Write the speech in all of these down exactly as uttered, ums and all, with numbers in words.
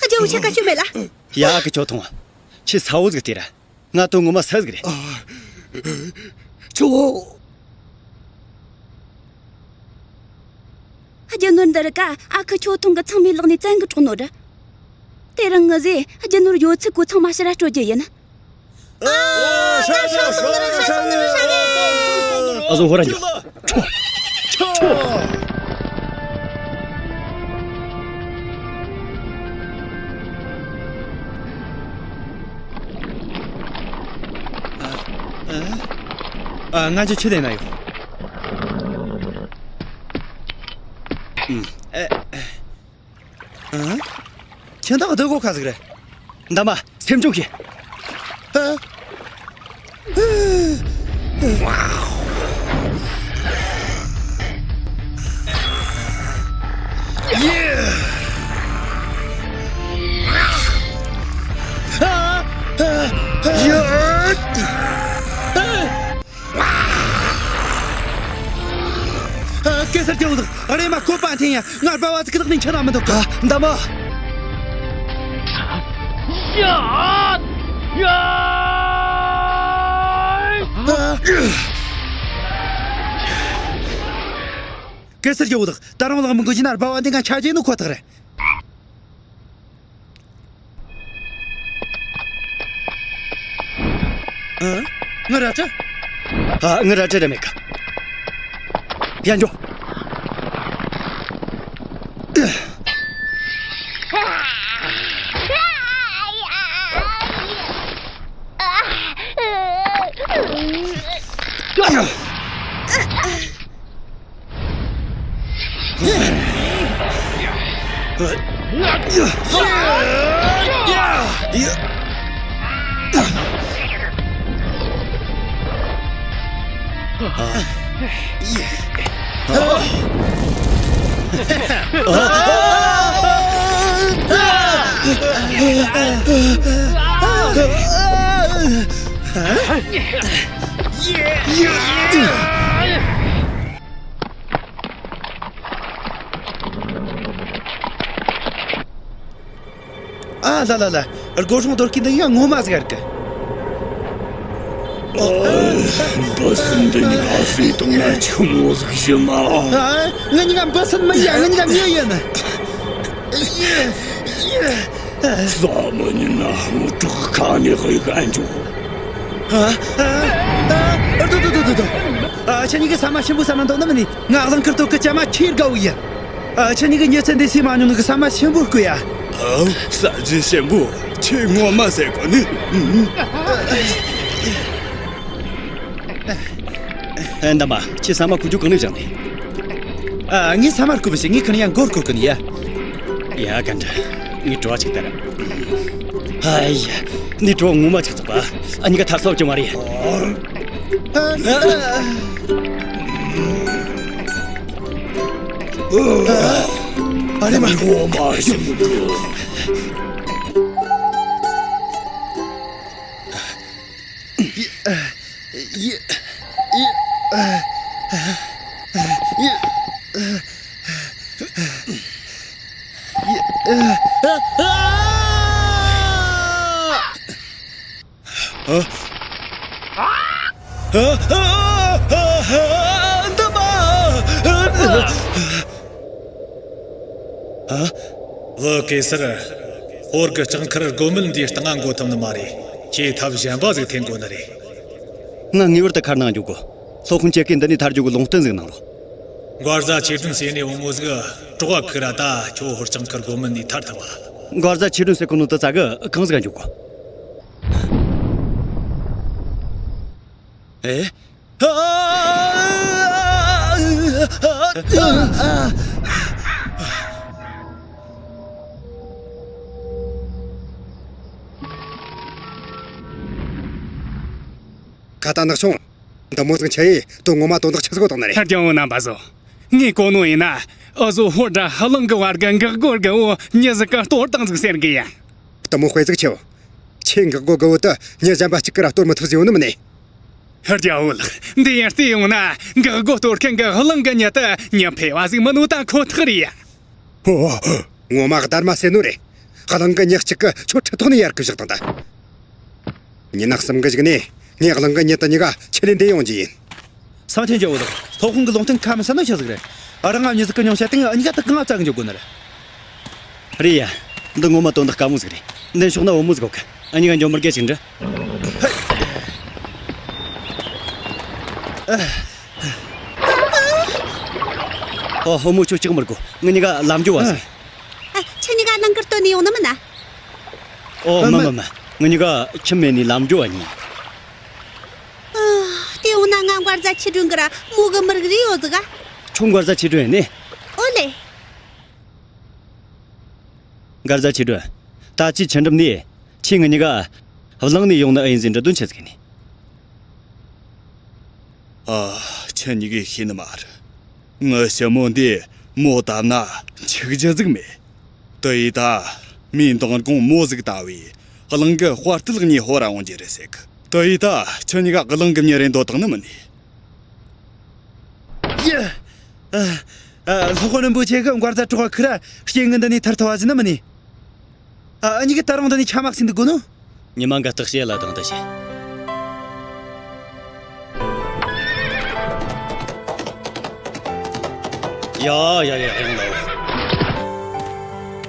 རྒྱལ་བོ་ཆ་ག་ཅོ་མེད་ལ། ཡ་ཨ་ཁུ་ཁྱོད་ཐོངས། ཁྱི་ས་བོ་ཟིག་དེ་ར། ང་དོ་ངོ་མ་ས་ཟིག་རེད། ཁྱོད། རྒྱུ་ནོར་འདི་རིགས་ཀ་ཨ་ཁུ་ཁྱོད་ཐོང་གི་ཚང་མའི་ལག་ནས་བཙན་གི་འཕྲོག་ནོ་ར། དེ་རིང་ངི་ཟེ་རྒྱུ་ནོར་ཡོད་ཚད་གོ་ཚང་མ་ཕྱིར་ར་སྤྲོད་རྒྱུ་ཡིན། ཨ་ཟོ་ཧོ་ར་འཇོག་ཨ། ང་ཚོ་ཆུ་ལེན་ན་ཡོད། ཨ། ཨ། ཁྱེད་དག་སྡོད་གོ་ཁ་ཟིག་རེད། འདམ་མ་སེམས་ཆུང་བྱེད། ཨ། ཨ། གེ་སར་རྒྱལ་བོ་དང་རེམ་མ་བཀོད་པ་འཐེན་ཡ། ང་སྦ་བ་ཟིག་གི་ལག་ནས་འཆི་ན་མི་འདོད་གི། འདམ་མ། ཡ། ཡ། གེ་སར་རྒྱལ་བོ་དང་ད་རུང་ལག་མི་འགུལ་རྒྱུ་ན་སྦ་བ་འདི་ང་ཆ་རྒྱུ་ནི་ཁོ་ཐག་རེད། ཨ། ངི་རལ་གྲི། ཨ། ངི་རལ་གྲི་རེད་མེད་གི། ཡ་འགྱོ། ཨ་ལ་ལ་ལ། སྒོ་སྲུང་རྡོ་སྐས་འདི་ཡང་ངོ་མ་ཟིག་ཨར་གི། འབུ་སྲིན་འདི་གཉིས་ཀ་བཟས་བཏང་ན་ཆི་མོ་ཟིག་ཞིམ་མ། ཨ། ང་གཉིས་ཀ་འབུ་སྲིན་མིན་ཡ། ང་གཉིས་ཀ་མྱི་ཡིན། ས་མ་ཉིན་ན་ཧུ་དྲག་ཁ་ནས་ཧི་ག་འཇུག་ཨ། ཨ། ཨ། ཨ། ཨ། ཁྱེད་གཉིས་ཀ་ཟ་མ་ཞིམ་པོ་ཟ་ན་འདོད་ནི་མིན་ནི། ང་གླང་དཀར་སྟོད་ཀྱི་ཅ་མ་ཁྱེར་དགའ་བོ་ཡིན། ཨ། ཁྱེད་གཉིས་ཀ་ཉི་ཚེ་འདི་ཟས་མ་མྱོང་ནི་གི་ཟ་མ་ཞིམ་པོ་བསྐོལ་ཡ། ཨ། ཟ་རྒྱུ་ཞིམ་པོ་ཁྱེད་ངོ་མ་ཟེར་གོ་ནི། ཨ། འདམ་མ། ཁྱེད་ཟ་མ་བསྐོལ་རྒྱུ་གང་ནས་བཞག་ནི། ཨ། ངས་ཟ་མ་བསྐོལ་བ་ཞིག་ངས་ཁ་ནས་ཡང་མགོ་བསྐོལ་གི་ནི་ཡ། ཡ་ག་འདྲ། ངས་བྲོ་བ་ཅིག་ལྟར། ཨ་ཡ། འདི་བྲོ་བ་ངོ་མ་ཆགས་ཚུགས་པ། ཨ། གཉིས་ཀ་ཐར་ས་ཡོད་རྒྱུ་མ་རེད། ཨ་རེ་མ། ངོ་མ་ཞིམ་གི། ཡ། ཡ། ཡ། ཡ། ཡ། ཡ། ཨ། ཨ། ཨ། ཨ། ཨ། འདམ་མ། ཨ། ཨ། བུ་གེ་སར། ཧོར་གྱི་ལྕགས་མཁར་སྒོ་མེད་འདིའི་སྟེང་ང་འགོ་ཐུབ་ནི་མ་རེད། ཁྱེད་ཐབས་གཞན་པ་ཟིག་འཐེན་དགོས་ནི་རེད། ང་ངེས་པར་དུ་མཁར་ནང་འཇུག་དགོས། སློབ་དཔོན་ཁྱེད་ཀྱིས་འདི་ནས་ཐར་རྒྱུ་གི་ལུང་བསྟན་ཟིག་གནང་རོགས། མགར་བཟའ་ཆོས་སྒྲོན་ཟེར་ནི་བུ་མོ་ཟིག་གྲོགས་ཁུར་ར་ད་ཁྱོད་ཧོར་ལྕགས་མཁར་སྒོ་མེད་ནས་ཐར་ཐུབ་བ། མགར་བཟའ་ཆོས་སྒྲོན་ཟེར་གོ་ནོ་དེ་ཙ་གི་གང་ཟིག་ག་འཇུག་དགོས། ཨེ། ཁ་ཏ་ནག་ཆུང་། འདི་མོ་ཟིག་ཆི་ཡེ་དོ་ངོ་མ་དོན་དག་ཆི་ཟིག་གོ་དང་ནི་རེད། ཧ་ཀྱང་འོ་ན་པ་ཟོ། ངས་གོ་ནོ་ཡིན་ན། འུ་ཟོ་ཧོར་དྲ་ཧ་ལང་གི་བར་གི་འགག་སྒོ་གི་འོ་མྱི་ཟིག་ག་གཏོར་བཏང་ཟིག་ཟེར་གི་ཡ། གཏི་མུག་དཔེ་ཟིག་ཆེའོ། ཁྱེད་འགག་སྒོ་གི་འོ་དེ་མྱི་གཞན་པ་གཅིག་གིས་ར་གཏོར་མི་ཐུབ་ཟེར་ཡོད་ནི་མིན་ནི། ཧར་རྒྱ་འོ་ལགས། འདི་ཡར་བལྟས་ཡོང་ན་འགག་སྒོ་གཏོར་མཁན་གི་ཧ་ལང་གི་མྱི་དེ་མྱི་ཕལ་བ་ཟིག་མིན་ནོ་ད་ཁོ་ཐག་རེད་ཡ། ཨོ། ངོ་མ་སྡར་མ་ཟེར་ནོ་རེད། གླང་གི་མྱི་གཅིག་གིས་ཁྱོད་ཁྲི་ཐོག་ནས་ཡར་གི་བཞག་བཏང་ད། ཉི་ནག་གསུམ་གི་གཞུག་ནས་ངས་གླང་གི་མྱི་དེ་གཉིས་ཀ་ཆི་ལེན་འདེད་ཡོང་རྒྱུ་ཡིན། སང་ཆེན་རྒྱལ་བོ་དང་སློབ་དཔོན་གི་ལུང་བསྟན་ཁ་མི་ཟ་ནོ་ཆི་ཟིག་རེད། ཨ། རང་ང་མྱི་ཟིག་གི་མྱོང་བྱ་སྟེང་གཉིས་ཀ་དག་གང་ང་བཙལ་གི་འཇུག་དགོས་ནི་རེད། རེད་ཡ། འདི་ངོ་མ་དོན་དག་དཀའ་མོ་ཟིག་རེད། འདི་ཕྱོགས་ན་བུ་མོ་ཟིག་ཡོད་གི། ཨ་ནི་ག་འཇོན་མར་གེ་ཅིག་འདྲི། ཨོ། བུ་མོ་ཁྱོད་ཅིག་མར་གོ། ང་གཉིས་ཀ་ལམ་འགྲོ་བ་ཟིག། ཨ། ཁྱེད་གཉིས་ཀ་ལམ་ཁར་བཏོན་ནས་ཡོང་ནི་མིན་ན། ཨོ། མིན་མིན་མིན། ང་གཉིས་ཀ་ཁྱིམ་མེད་ནས་ལམ་འགྲོ་བ་ཡིན། ཨ། དེ་ཡོང་ན་ང་མགར་བཟའ་ཆོས་སྒྲོན་གི་ར་མོ་གི་མི་རིགས་རེད་ཡོད་ཟིག་ག། ཁྱོད་མགར་བཟའ་ཆོས་སྒྲོན་ཡིན་ནི། ཨོ་ལེ། མགར་བཟའ་ཆོས་སྒྲོན། ད་ཅི་ཆི་འགྲམ་ནས་ཁྱེད་ང་གཉིས་ཀ་བླངས་ནས་ཡོང་ནི་ཨེ་ཡིན་ཟིན་འདྲི་དོན་ཆི་ཟིག་ནི། ཨ། ཁྱེད་གཉིས་ཀས་ཤེས་ནི་མ་རེད། ངའི་ཞི་མོ་འདི་མོ་བཏབ་ན་འཆི་རྒྱུ་ཟིག་མེད། དེ་ཡིས་ད་མིའི་མདང་དགོང་མོ་ཟིག་ལྟ་བུའི་གླིང་གི་དཔའ་རྟུལ་གཉིས་ཧོ་ར་འོང་རྒྱུ་རེད་ཟེར་གི། དེ་ཡིས་ད་ཁྱེད་གཉིས་ཀ་གླིང་གི་མྱི་རེད་འདོད་བཏང་ནི་མིན་ནི། ཡ། ཨ། ཨ། སློབ་དཔོན་རིན་པོ་ཆེ་གིས་མགར་བཟའ་གྲོགས་ཁོ་ར་རྐྱེན་ངན་འདི་ནས་ཐར་ཐུབ་བ་ཟིན་ནི་མིན་ནི། ཨ། འུ་གཉིས་ཀ་ད་རུང་འདི་ནས་ཆ་མ་ཟིན་འདུག་དགོས་ནོ། ཉི་མ་འགའ་ཐག་བཤད་ལ་དང་ད་བཤད། ཡ་ཡ་ཡ། ཡང་ལ།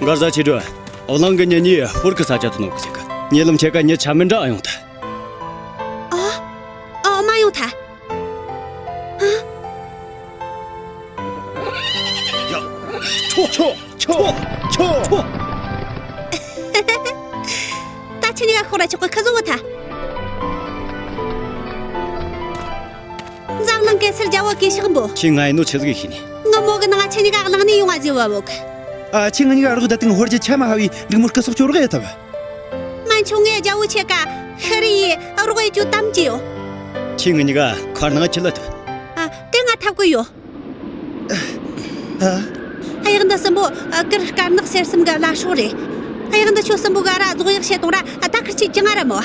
མགར་བཟའ་ཆོས་སྒྲོན། འོ། གླིང་གི་མྱི་གཉིས་ཧོར་གི་ས་ཆ་ཐོན་ནོ་གི་ཟེར་གི། ཉེ་ལམ་ཁྱེད་ཀ་མྱི་ཆ་མི་འདྲ་ཨ་ཡོང་ཐལ། ཨ། ཨ། མ་ཡོང་ཐལ། ཨ། ཡ། ཆོ་ཆོ་ཆོ་ཆོ། ད་ཁྱེད་གཉིས་ཀ་ཤོག་ར། ཆོག་གི་ཁ་བཟོ་བོ་ཐལ། འཛམ་གླིང་གེ་སར་རྒྱལ་བོ་གི་ཕྱག་འབུལ། ཁྱེད་ང་ཡིན་ནོ་ཆི་ཟིག་ཤེས་ནི། ངའི་མོ་གིས་ནངས་ཁྱེད་གཉིས་ཀ་གླིང་ནས་ཡོང་བ་ཟེར་བ་བོ་གི། ཨ། ཁྱེད་ང་གཉིས་ཀ་རོགས་ད་དུང་ཧོར་གྱི་ཆ་མ་ཧ་བའི་འབྲུག་མོར་སྐུ་སྲོག་སྐྱོབ་རོགས་ཡེད་ཐུབ། མན་ཆུང་ངས་རྒྱལ་བོ་ཁྱེད་ཀ་ཤི་རི་ཡི་རོགས་ཡེད་རྒྱུ་དམ་བཅས་ཡོད། ཁྱེད་ང་གཉིས་ཀ་མཁར་ནང་ཁྱེར་ལ་ཐུབ། ཨ། དེ་ང་ཐབས་བཀོད་ཡོད། ཨ། གཡག་འདི་གསུམ་པོ། ཨ། གུར་དཀར་ནག་སེར་གསུམ་གི་བླ་སྲོག་རེད། གཡག་འདི་ཁྱོད་གསུམ་པོ་ག་ར་རྫོགས་ཡག་བྱེད་གཏོང་ར། ཨ། ད་ཁུར་ཆེ་ཅང་ང་ར་མོ།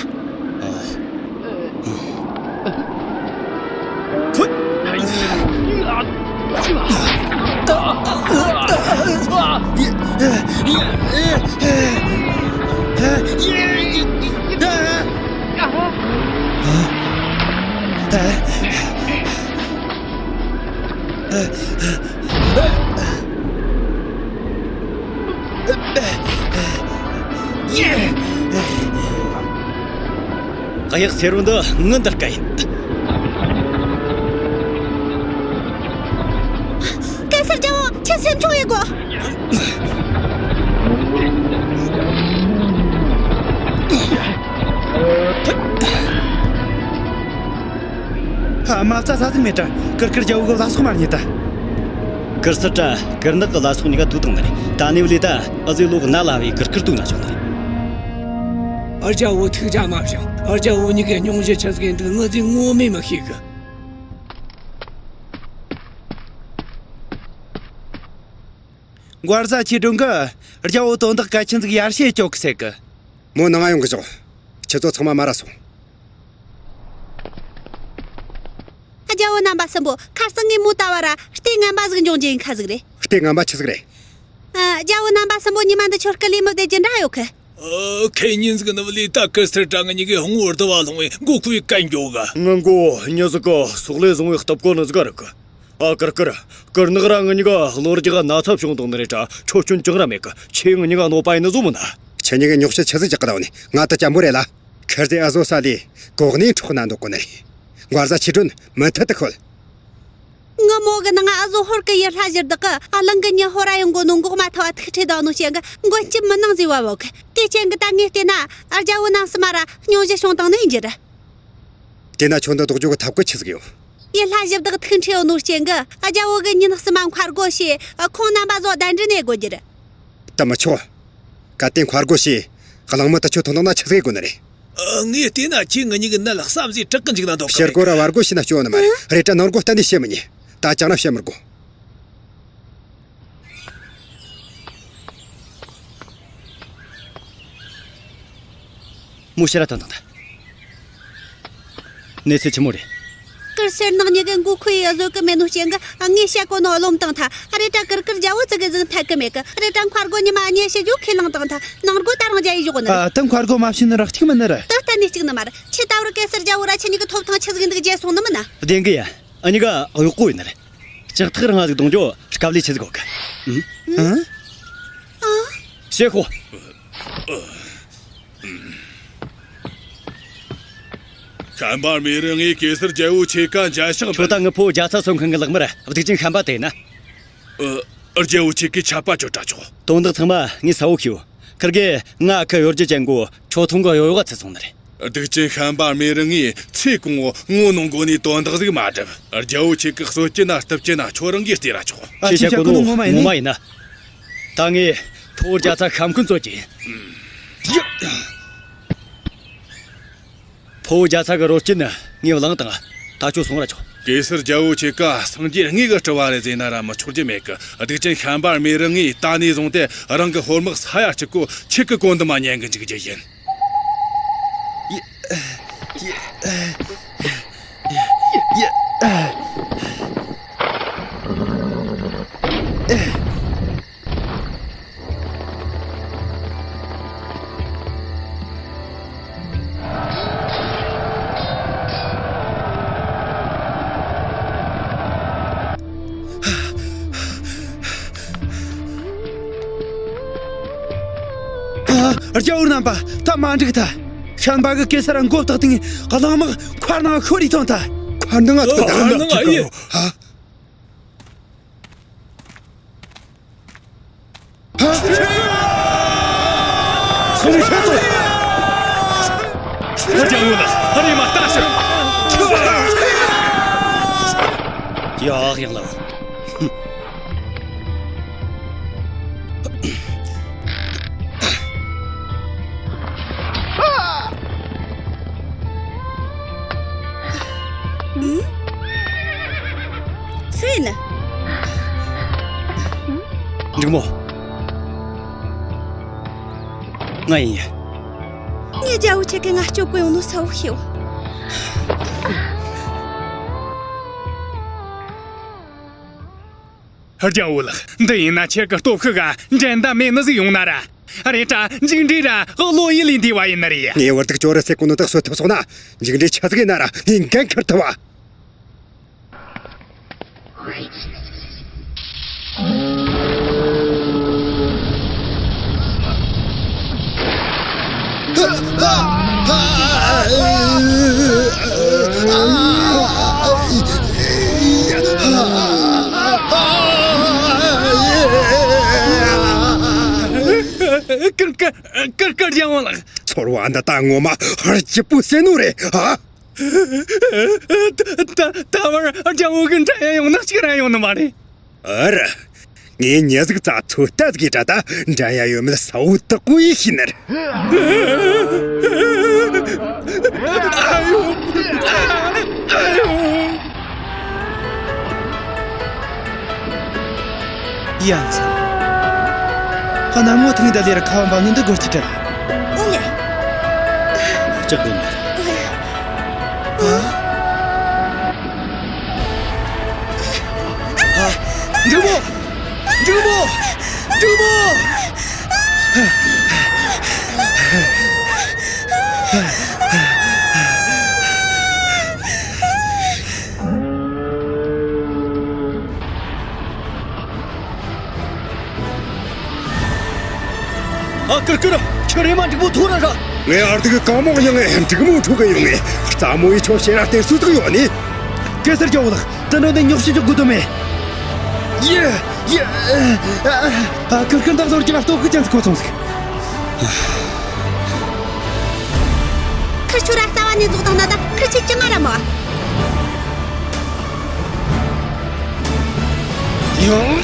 ཨ། གཡག་སེར་པོ་འདི་ངའི་འདི་རྐ་ཡིན། གེ་སར་རྒྱལ་བོ། ཁྱེད་སེམས་ཆུང་ཡེ་དགོས། ཨ། མ་རྩ་ས་ཟིག་མེད་དྲ། གུར་དཀར་རྒྱལ་བོ་གི་བླ་སྲོག་མ་རྙེད་ད། གུར་སེར་དྲ་གུར་ནག་གི་བླ་སྲོག་གཉིས་ཀ་ཐུག་བཏང་ནི་རེད། ད་ནི་བ་ལས་ད་འུ་ཟོས་ལོག་ན་ལ་བའི་གུར་དཀར་དུག་ན་ཆོག་ནི་རེད། ཨ། རྒྱལ་བོ་ཐུགས་ཅག་མ་བྱུང་། ཨ། རྒྱལ་བོ་གཉིས་ཀའི་སྙུང་གཞི་ཆི་ཟིག་ཡིན་འདུག་ངོ་ཟིག་ངོ་མས་མི་ཤེས་གི། མགར་བཟའ་ཆོས་སྒྲོན་གིས་རྒྱལ་བོ་དོན་དག་གལ་ཆེན་ཟིག་ཡར་ཞུ་སྐྱོད་གི་ཟེར་གི། མོ་ནང་ང་ཡོང་གི་ཞོག། ཁྱེད་ཚོ་ཚང་མ་མར་ར་སོང་། རྒྱལ་བོ་རྣམ་པ་གསུམ་པོ། ཁ་རྩང་ངས་མོ་ལྟ་བ་ར་ལྟས་ངན་པ་ཟིག་འབྱུང་རྒྱུ་ཡིན་ཁ་ཟིག་རེད། ལྟས་ངན་པ་ཆི་ཟིག་རེད། ཨ། རྒྱལ་བོ་རྣམ་པ་གསུམ་པོ་ཉི་མ་འདི་ཆོར་སྐུ་ལས་མི་བདེ་རྒྱུ་འདྲ་ཡོད་གི། ཨ། ཁེ་ཉིན་ཟིག་ནི་བ་ལས་ད་གེ་སར་དྲ་ང་གཉིས་ཀའི་ཧོང་བོ་རྡུ་བ་ལྷུང་བའི་མགོ་ཁུ་བའི་གན་འགྱོ་ག། ང་མགོ་མྱི་ཟིག་གི་སོག་ལེ་བཟུང་བའི་སྟབས་གོ་ནི་ཟིག་ག་རེད་གི། ཨ། གུར་དཀར། གུར་ནག་ར་ང་གཉིས་ཀ་ལོ་རྒྱུས་ན་ཚ་བྱུང་བཏང་ནི་རེད་དྲ། ཁྱོད་སྐྱོན་ཅང་ར་མེད་གི། ཁྱེད་ང་གཉིས་ཀ་གནོད་པ་ཡིན་ནི་བཟོ་མིན་ན། ཁྱེད་གཉིས་ཀ་རྙོག་བཤད་ཆི་ཟིག་རྒྱག་གི་ད་བ་ནི། ང་ད་སྐྱམ་པོ་རེད་ལ། ཁེར་ཟས་ཨ་ཟོ་ས་ལས་གོ་གནས་འཕྲོག་ན་འདོད་གོ་ནི་རེད། མགར་བཟའ་ཆོས་སྒྲོན་མུ་མཐུད་དུ་ཤོད། ངའི་མོ་གིས་ནངས་ཨ་ཟོ་ཧོར་གི་ཡུལ་ལྷ་བཞི་བདག་གིས་ཨ་གླིང་གི་མྱི་ཧོ་ར་ཡོང་གོ་ནོ་འགོག་མ་ཐུབ་བ་ཐུག་འཕྲད་བཏང་ནོ་རྐྱེན་གིས་མགོན་སྐྱབས་མི་གནང་ཟེར་བ་བོ་གི། དེ་རྐྱེན་གིས་ད་ངས་བལྟས་ན་ཨ་རྒྱལ་བོ་རྣམ་གསུམ་མ་ར་སྙུང་གཞི་བྱུང་བཏང་ནི་ཡིན་རྒྱུ་རེད། དེ་ན་ཁྱོད་འདི་ལྡོག་རྒྱུ་གི་ཐབས་བཀོད་ཆི་ཟིག་ཡོད། ཡུལ་ལྷ་བཞི་བདག་ཐུག་འཕྲད་ཡོད་ནོ་རྐྱེན་གིས་ཨ་རྒྱལ་བོ་གི་མྱི་ནག་གསུམ་མ་མཁར་སྒོ་ཕྱེ། ཁོང་རྣམ་པ་ཟོ་གདན་འདྲེན་ཡེད་དགོས་རྒྱུ་རེད། ད་མི་ཆོག། གལ་ཏེ་མཁར་སྒོ་ཕྱེ། གླིང་མི་དེ་ཆོ་ཐོན་བཏང་ན་ཆི་ཟིག་ཡེད་དགོས་ནི་རེད། ཨ། ངས་བལྟས་ན་ཁྱེད་ང་གཉིས་ཀྱིས་ནད་ལ་བསམ་གཟས་དྲག་གི་འཇུག་ན་འདོད་གི། ཕྱི་སྒོ་ར་བར་སྒོ་ཕྱེ་ན་སྐྱོ་ནི་མ་རེད། རེད་དྲ་ནང་སྒོ་གཏན་ནས་ཕྱེ་མི་ཉན། ད་ཅང་ར་བཤད་མི་དགོས། མོ་ཕྱིར་ར་ཐོན་བཏང་ཐལ། གནས་ཚུལ་ཆི་མོ་རེད། གུར་སེར་ནག་གཉིས་ཀས་མགོ་ཁུ་ཡེ་བཟོད་གི་མེད་ནོ་རྐྱེན་གིས་ངས་བཤད་གོ་ནོ་རློམ་བཏང་ཐལ། རེད་དྲ་གུར་དཀར་རྒྱལ་བོ་ཙི་གེ་ཟིག་འཐད་གི་མེད་གི། རེད་དྲ་མཁར་སྒོ་ཉི་མ་གཉིས་ཕྱེ་རྒྱུ་ཁས་བླངས་བཏང་ཐལ། ནང་སྒོ་ད་རང་རྒྱ་ཡེ་བཞག་ནི་རེད། ཨ། ད་མཁར་སྒོ་མ་ཕྱེ་ནི་ར་གཅིག་མིན་ནི་རེད། ད་གཏན་ནས་གཅིག་ནི་མ་རེད། ཁྱེད་ད་བར་གེ་སར་རྒྱལ་བོ་ར་ཁྱེད་གཉིས་ཀྱི་ཐོབ་ཐང་ཆི་ཟིག་འདུག་བརྗེད་སོང་ནི་མིན་ན། བདེན་གི་ཡ། འུ་གཉིས་ཀ་གཡོག་པོ་ཡིན་ནི་རེད། ལྕགས་ཐག་རིང་ང་ཟིག་གཏོང་རྒྱུ་དཀའ་ལས་ཆི་ཟིག་ཡོད་གི། ཨ། ཨ། ཤེད་ཤོག། ཤན་པ་རྨེ་རུ་ངས་གེ་སར་རྒྱལ་པོ་ཆེ་ཀ་མཇལ་ཕྱག་ཁྱོད་ད་ངི་ཕོ་རྒྱ་ཚ་སོན་མཁན་གི་ལག་དམར་སྡིག་ཅན་ཤན་པ་དེ་ན། ཨ། རྒྱལ་པོ་ཆེ་ཀའི་ཆད་པ་གཅོད་དྲ་ཆོག་དོན་དག་ཚང་མ་ངས་གསལ་བོ་ཤེས། ཁིར་གེ་ང་ཁི་གཡོ་སྒྱུ་ཅན་གོ་ཁྱོད་ཐུང་གི་གཡོ་ག་ཚུད་སོང་ནི་རེད། སྡིག་ཅན་ཤན་པ་རྨེ་རུ་ངས་ཚེ་གང་བོ་ངོ་ནོངས་གོ་ནས་དོན་དག་ཟིག་མ་སྒྲུབ། རྒྱལ་པོ་ཆེ་ཀའི་གསོད་ཀྱི་ན་གཏུབ་ཀྱི་ན་ཁྱོད་རང་གིས་ལྟོས་ར་ཆོག་ཨ། ཁྱེད་ཅག་གོ་ནོ་ངོ་མ་ཡིན་ནི། ད་ངས་ཕོ་བོ་རྒྱ་ཚ་ཤམ་ཁུན་རྩོད་ཀྱི་ཡིན། ཕོ་བོ་རྒྱ་ཚ་གི་རོ་སྐྱིན་ངས་བླངས་དང་། ད་ཁྱོད་སོང་ར་ཆོག་གེ་སར་རྒྱལ་པོ་ཆེ་ཀ་སངས་རྒྱས་ངེས་གི་སྤྲུལ་བ་རེད་ཟེར་ན་ར་མི་ཆོག་རྒྱུ་མེད་གི། སྡིག་ཅན་ཤན་པ་རྨེ་རུ་ངས་ད་ནས་བཟུང་སྟེ་རང་གི་ཧོར་དམག་ས་ཡ་གཅིག་གོ་ཁྱེད་ཀི་གོ་འདི་མ་ཉན་གི་འཇུག་རྒྱུ་ཡིན། ཨ། རྒྱལ་པོ་རྣམ་པ། ད་མ་འགྲིག་ཐལ། ཤན་པ་གི་གེ་སར་མགོ་བཏགས་ཏེ་གླང་དམག་མཁར་ནང་ཤོར་རེ་ཐོན་ཐལ། མཁར་ནང་ང་ཐོན་ཐལ། ཨ། ཨ། སོང་ཤོག་ཏུ། ཧ་ཅང་ཡོད་ལ་ཧ་རེ་མ་ལྟ་ཞིག་ཡག་ཡག་ལ། ཨུམ། སུ་ཡིན། འབྲུག་མོ། ང་ཡིན། ངའི་རྒྱལ་པོ་ཆེ་གེ་ང་སྐྱོབ་གི་ཡོང་ནོ་གསལ་བོ་ཤེས། རྒྱལ་པོ་ལགས། འདི་ཡིན་ན་ཁྱེད་ཀྱི་སྟོབས་ཤུགས་ག་འགྲན་ཟླ་མེད་ནི་ཟིག་ཡོང་ན་ར། རེད་དྲ་མཇུག་འབྲས་ར་བློ་ཡུལ་ལས་འདས་པ་ཡིན་ནི་རེད། ངའི་བར་དུ་ཅོ་རི་སེ་གོ་ནོ་དག་གསོད་ཐུབ་སོང་ན་མཇུག་འབྲས་ཆ་ཟིག་ཡིན་ན་ར་ངས་འགན་འཁུར་ཐུབ་བ། ཀར་ཀར་ཀར་ཀར་རྒྱལ་དབང་ལགས། ཚོར་བ་འདི་ད་ངོ་མ་ཧར་སྐྱིད་པོ་ཟེར་ནོ་རེད་ཨ། ད་ད་ད་བར་རྒྱལ་བོ་གི་འདྲ་ཡ་ཡོང་ན་གཅིག་ར་ཡོང་ནི་མ་རེད། ཨ་ར། ངས་ཉེ་ཟིག་རྩ་ཚོད་ལྟ་ཟིག་གི་དྲ་ད་འདྲ་ཡ་ཡོད་མེད་ས་བོ་དག་པོ་ཡིས་ཤེས་ནི་རེད། ཨ་ཡོ། ཨ་ཡོ། ཡ་མཚན། གནམ་ངོ་ཐིང་ད་ལེར་ཁ་བ་འབབ་ནི་འདི་སྒོར་གྱི་དྲན། ཨོ་ལེ། ལྕགས་དགོན་ནས། ཨ། འབྲུག་མོ། འབྲུག་མོ། འབྲུག་མོ། ཨ། ཀིར་ཀིར། ཁྱོད་རེམ་མ་འབྲུག་མོ་ཐོ་ར་ར། ངས་ཨར་ཐིག་གང་མོ་ཡང་ངས་འབྲུག་མོ་ཐུག་གི་ཡོང་ངས་རྩ་མོ་ཡི་ཆོ་ཤེ་ར་སྟེར་སུ་ཐུག་ཡོང་ནི། གེ་སར་རྒྱལ་བོ་ལགས། དེ་འདྲ་འདི་ཉོག་བཤད་ཅོག་དགོས་དོན་མེད། ཡེ། ཡེ། ཨ། ཀིར་ཀིར་འདང་ཟོར་གྱི་ལ་ལྟོ་གི་ཅན་ཟིག་གོ་སོང་ཟིག་ཁིར་ཆོ་ར་རྩ་བ་ནས་རྫོགས་དང་ན་ད་ཁིར་ཆེ་ཅི་ང་ར་མ་བ། ཡང་